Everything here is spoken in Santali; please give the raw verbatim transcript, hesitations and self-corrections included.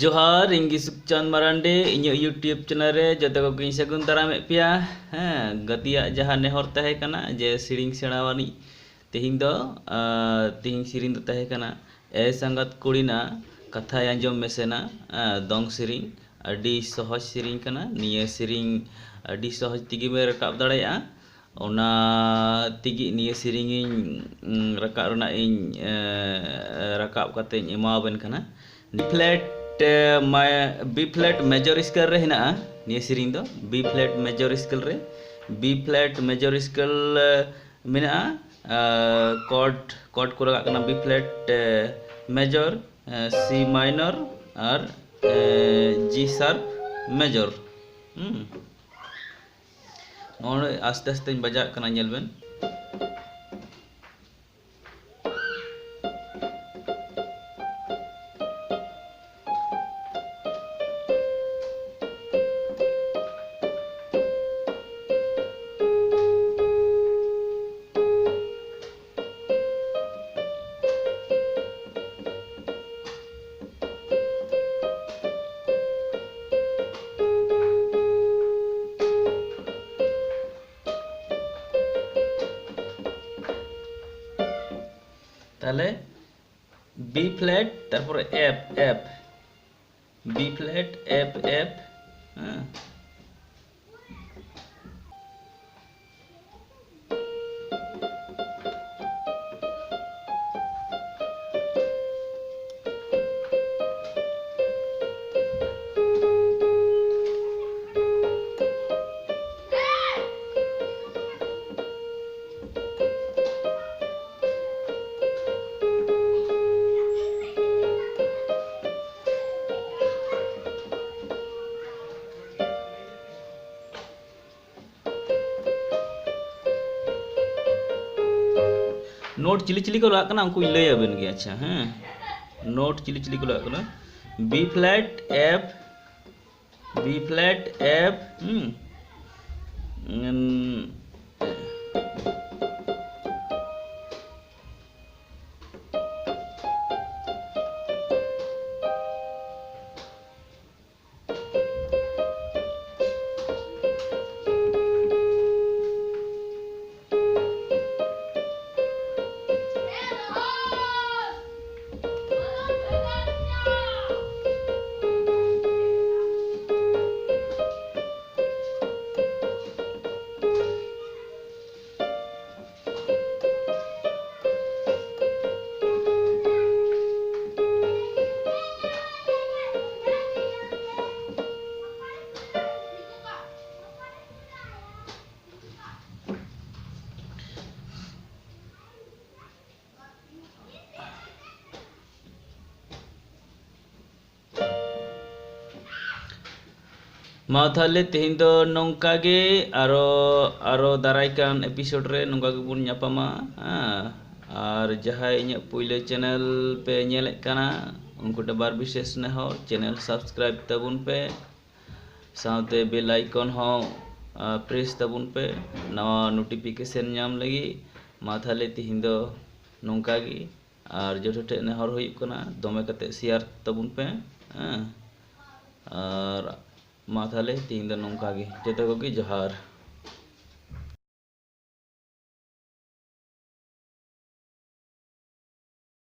ᱡᱚᱦᱟᱨ, ᱤᱧ ᱜᱮ ᱥᱩᱠᱪᱟᱸᱫ ᱢᱟᱨᱟᱱᱰᱤ᱾ ᱤᱧᱟᱹᱜ YouTube channel ᱨᱮ ᱡᱚᱛᱚ ᱠᱚᱜᱮᱧ ᱥᱟᱹᱜᱩᱱ ᱫᱟᱨᱟᱢᱮᱫ ᱯᱮᱭᱟ᱾ ᱦᱮᱸ, ᱜᱟᱛᱮᱭᱟᱜ ᱡᱟᱦᱟᱸ ᱱᱮᱦᱚᱨ ᱛᱟᱦᱮᱸ ᱠᱟᱱᱟ ᱡᱮ ᱥᱮᱨᱮᱧ ᱥᱮᱬᱟᱣᱟᱱᱤᱡ, ᱛᱮᱦᱮᱧ ᱫᱚ, ᱟᱸ, ᱛᱮᱦᱮᱧ ᱥᱮᱨᱮᱧ ᱫᱚ ᱛᱟᱦᱮᱸ ᱠᱟᱱᱟ ᱮ ᱥᱟᱸᱜᱟᱛ ᱠᱩᱲᱤᱱᱟ ᱠᱟᱛᱷᱟᱭ ᱟᱸᱡᱚᱢ ᱢᱮᱥᱮᱱᱟ, ᱟᱸ, ᱫᱚᱝ ᱥᱮᱨᱮᱧ᱾ ᱟᱹᱰᱤ ᱥᱚᱦᱚᱡᱽ ᱥᱮᱨᱮᱧ ᱠᱟᱱᱟ᱾ ᱱᱤᱭᱟᱹ ᱥᱮᱨᱮᱧ ᱟᱹᱰᱤ ᱥᱚᱦᱚᱡᱽ ᱛᱮᱜᱮ ᱵᱮᱱ ᱨᱟᱠᱟᱵ ᱫᱟᱲᱮᱭᱟᱜᱼᱟ᱾ ᱚᱱᱟ ᱛᱮᱜᱮ ᱱᱤᱭᱟᱹ ᱥᱮᱨᱮᱧ ᱤᱧ, ᱩᱸ, ᱨᱟᱠᱟᱵ ᱨᱮᱱᱟᱜ ᱤᱧ, ᱮ, ᱨᱟᱠᱟᱵ ᱠᱟᱛᱮ ᱤᱧ ᱮᱢᱟᱣᱟᱵᱮᱱ ᱠᱟᱱᱟ᱾ B flat, ᱮ, ᱢᱟ-, B flat major scale ᱨᱮ ᱦᱮᱱᱟᱜᱼᱟ ᱱᱤᱭᱟᱹ ᱥᱮᱨᱮᱧ ᱫᱚ᱾ B flat major scale ᱨᱮ, B flat major scale, ᱮ, ᱢᱮᱱᱟᱜᱼᱟ᱾ ᱮ, chord, chord ᱠᱚ ᱞᱟᱜᱟᱜ ᱠᱟᱱᱟ B flat, ᱮ, major, ᱮ, C minor ᱟᱨ, ᱮ, G sharp major᱾ ᱦᱩᱸ᱾ ᱱᱚᱜᱼᱚᱭ ᱟᱥᱛᱮ ᱟᱥᱛᱮᱧ ᱵᱟᱡᱟᱜ ᱠᱟᱱᱟ, ᱧᱮᱞ ᱵᱮᱱ᱾ ᱛᱟᱦᱞᱮ B flat, ᱛᱟᱨᱯᱚᱨᱮ F, F, B flat, F, F, ᱦᱮᱸ᱾ ᱱᱳᱴ ᱪᱤᱞᱤ ᱪᱤᱞᱤ ᱠᱚ ᱞᱟᱜᱟᱜ ᱠᱟᱱᱟ ᱩᱱᱠᱩᱧ ᱞᱟᱹᱭ ᱟᱵᱮᱱ ᱜᱮᱭᱟ᱾ ᱟᱪᱪᱷᱟ, ᱦᱮᱸ, ᱱᱳᱴ ᱪᱤᱞᱤ ᱪᱤᱞᱤ ᱠᱚ ᱞᱟᱜᱟᱜ ᱠᱟᱱᱟ? B flat, F, B flat, F, ᱦᱩᱸ, ᱩᱸ, ᱢᱟ ᱛᱟᱦᱞᱮ ᱛᱮᱦᱮᱧ ᱫᱚ ᱱᱚᱝᱠᱟ ᱜᱮ, ᱟᱨᱚ, ᱟᱨᱚ ᱫᱟᱨᱟᱭ ᱠᱟᱱ ᱮᱯᱤᱥᱳᱰ ᱨᱮ ᱱᱚᱝᱠᱟ ᱜᱮᱵᱚᱱ ᱧᱟᱯᱟᱢᱟ, ᱦᱮᱸ᱾ ᱟᱨ ᱡᱟᱦᱟᱸᱭ ᱤᱧᱟᱹᱜ ᱯᱩᱭᱞᱟᱹ ᱪᱮᱱᱮᱞ ᱯᱮ ᱧᱮᱞᱮᱫ ᱠᱟᱱᱟ, ᱩᱱᱠᱩ ᱴᱷᱮᱱ ᱵᱟᱨ ᱵᱤᱥᱮᱥ ᱱᱮᱦᱚᱨ, ᱪᱮᱱᱮᱞ ᱥᱟᱵᱥᱠᱨᱟᱭᱤᱵ ᱛᱟᱵᱚᱱ ᱯᱮ, ᱥᱟᱶᱛᱮ ᱵᱮᱞ ᱟᱭᱠᱚᱱ ᱦᱚᱸ, ᱟ, ᱯᱨᱮᱥ ᱛᱟᱵᱚᱱ ᱯᱮ ᱱᱟᱣᱟ ᱱᱳᱴᱤᱯᱷᱤᱠᱮᱥᱚᱱ ᱧᱟᱢ ᱞᱟᱹᱜᱤᱫ᱾ ᱢᱟ ᱛᱟᱦᱞᱮ ᱛᱮᱦᱮᱧ ᱫᱚ ᱱᱚᱝᱠᱟ ᱜᱮ, ᱟᱨ ᱡᱚᱛᱚ ᱴᱷᱮᱱ ᱱᱮᱦᱚᱨ ᱦᱩᱭᱩᱜ ᱠᱟᱱᱟ, ᱫᱚᱢᱮ ᱠᱟᱛᱮ ᱥᱮᱭᱟᱨ ᱛᱟᱵᱚᱱ ᱯᱮ, ᱦᱮᱸ᱾ ᱟᱨ ᱢᱟ ᱛᱟᱦᱞᱮ ᱛᱮᱦᱮᱧ ᱫᱚ ᱱᱚᱝᱠᱟ ᱜᱮ, ᱡᱚᱛᱚ ᱠᱚᱜᱮ ᱡᱚᱦᱟᱨ᱾